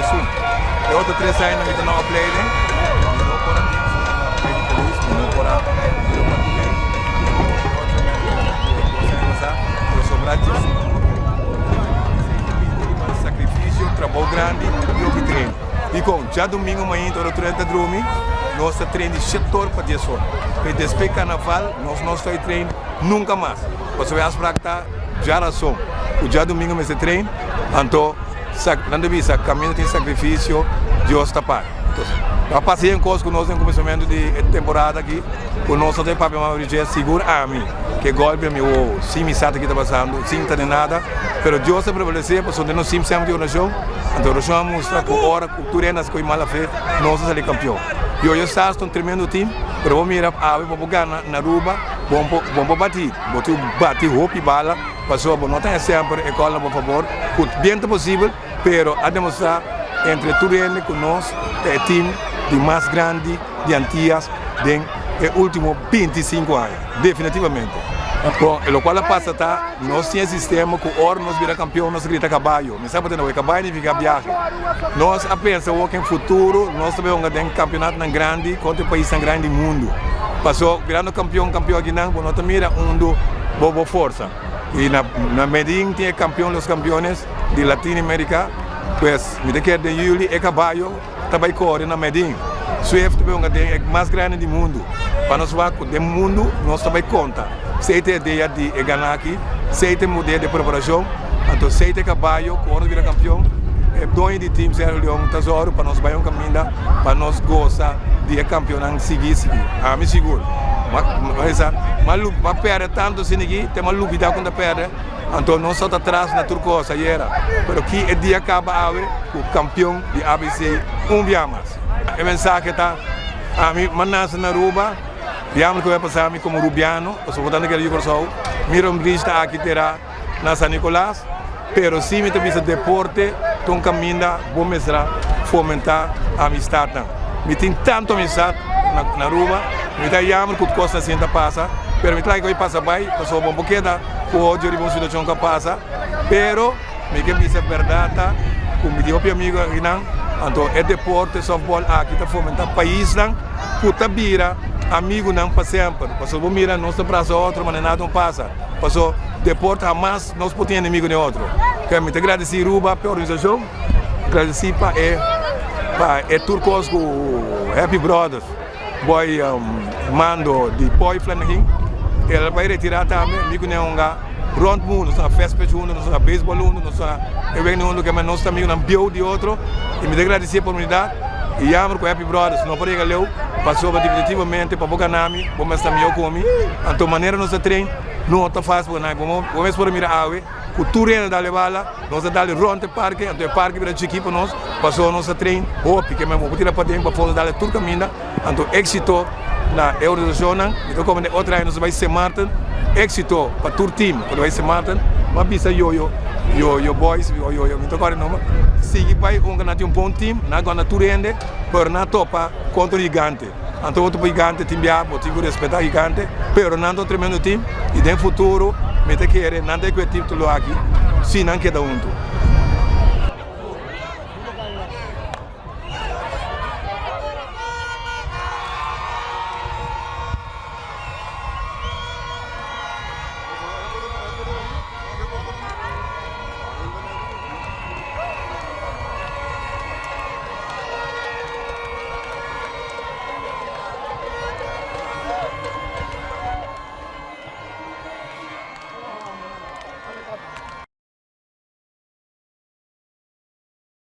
11. E otro tres añanan mi ta na opleiding, mi no por a bin pasobra mi ta na polis, mi no por a bira partido. E otro dos aña pasá, pero sobra 11 mi no por a bin. Esei ta bin riba sakrifisio, trabou grandi i hopi train. Dikon? Djadumingu mainta ora tur hende ta drumi, nos ta train di shete or pa dies or. Pero despues karnaval nos no stoi train nunka mas. Pasobra e afsprak ta djarason ku djadumingu mester train, anto nan ta bisa kaminda tin sakrifisio Dios ta paga. Entonces a pasa yen kos ku nos den kuminsamentu di e temporada aki ku nos no ta e papia mas di dje, sigur ami ke golpe mi wowo sin mi sa ta ki ta pasando, sin ta den nada, pero Dios ta prevalesé pasobra den nos sim semper tin orashon, anto orashon a mustra ku ora ku tur hende a skohe mala fe nos a sali kampion. Yoyo Stars ta un tremendo team, pero bo mira awe bo por gana na Aruba, bo bo por bati, bo tin bati hopi bala pasobra bo no ta semper e gol na bo fabor ku bien ta posibel, pero a demostra entre tur hende ku nos ta e team di mas grandi di Antias den e ultimo 25 aña, definitivamente. Bon, e lokual a pasa ta nos tin e sistema ku ora nos bira kampion nos grita kabayo. Mi sa bo tende awor, kabayo nifiká biahe. Nos a pensa awor ku en futuro nos ta bai hunga den kampionatonan grandi kontra e paisnan grandi di mundu. Paso birando kampion kampion akinan bo no ta mira undu bo bo forsa. I na na Medellin tin e kampion los kampiones di Latinoamerika, pues mi ta kere den yuli e kabayo ta bai kore na Medellin. Swift ta bai hunga den e mas grandi di mundu. Pa nos wak ku den mundu nos ta bai konta. Sei ta e idea di e gana aki, sei ta e modelo di preparashon, anto sei ta e kabayo ku ora nos bira kampion, e doño di team Sergio Leon ta zòru pa nos bai un kaminda pa nos gosa di e kampionnan sigui sigui. Ami sigur m'a pèrdè tantu asina aki te m'a lubidá ku ta pèrdè, anto nos ta atras na tur kos ayera, pero ki e dia kaba awe ku kampion di ABC un bia mas. E mensahe ta, ami m'a nase na Aruba. Diablo ku a pasa mi komo rubiano, pasobra bo ta na kere yu Kòrsou, mira un bridge ta aki tera na San Nicolas, pero si mi ta bisa deporte ta un kaminda bo mester a fomentá amistatnan. Mi tin tantu amistat na Aruba, mi ta yammer ku kosnan asina ta pasa, pero mi ta laga ku e pasa bai, pasobra bo no por keda ku odio riba un situashon ku a pasa, pero mi ke bisa bèrdat ta ku mi tin hopi amigu akinan, anto e deporte softball aki ta fomentá paisnan. Ku ta bira amigunan pa semper. Pasobra bo mira nos ta brasa otro manera nada no pasa. Paso deporte hamas nos por tin enemigo den otro. Ke mi ta gradisi Ruba pa e organisashon, gradisi pa e pa e tur kos ku Happy Brothers boy mando di Boy Flanegin el a bai retira tambe mi ku ne hunga rond mundu nos a fespech huntu nos a beisbol huntu nos a e wegnan huntu ke nos ta amigunan bieu di otro i mi ta gradisi e oportunidat. I yamber ku Happy Brothers no por yega leu pasobra definitivamente pa bo gana mi bo mester ta mihó ku mi. Anto manera nos ta train no ta fásil pa gana mi. Bo mes por a mira awe ku tur hende a dal e bala, nos a dal rònt e parke, anto e parke bira chikí pa nos pasobra nos a train hopi. Ke men bo por tira paden pafó nos a dal tur kaminda. Anto éksito na e organisashonnan. Mi ta komende otro aña nos ta bai Sint Maarten. Éksito pa tur team ku ta bai Sint Maarten. Mi a bisa Yoyo, Yoyo Boys, Yoyo, mi ta kòrda e nomber, sigui bai unga nan tin un bon team, nan a gana tur hende, pero nan a topa kontra un gigante. Anto bo topa gigante tin bia, bo tin ku respetá gigante, pero nan ta un tremendo team i den futuro mi ta kere nan ta e ku e título aki si nan keda huntu.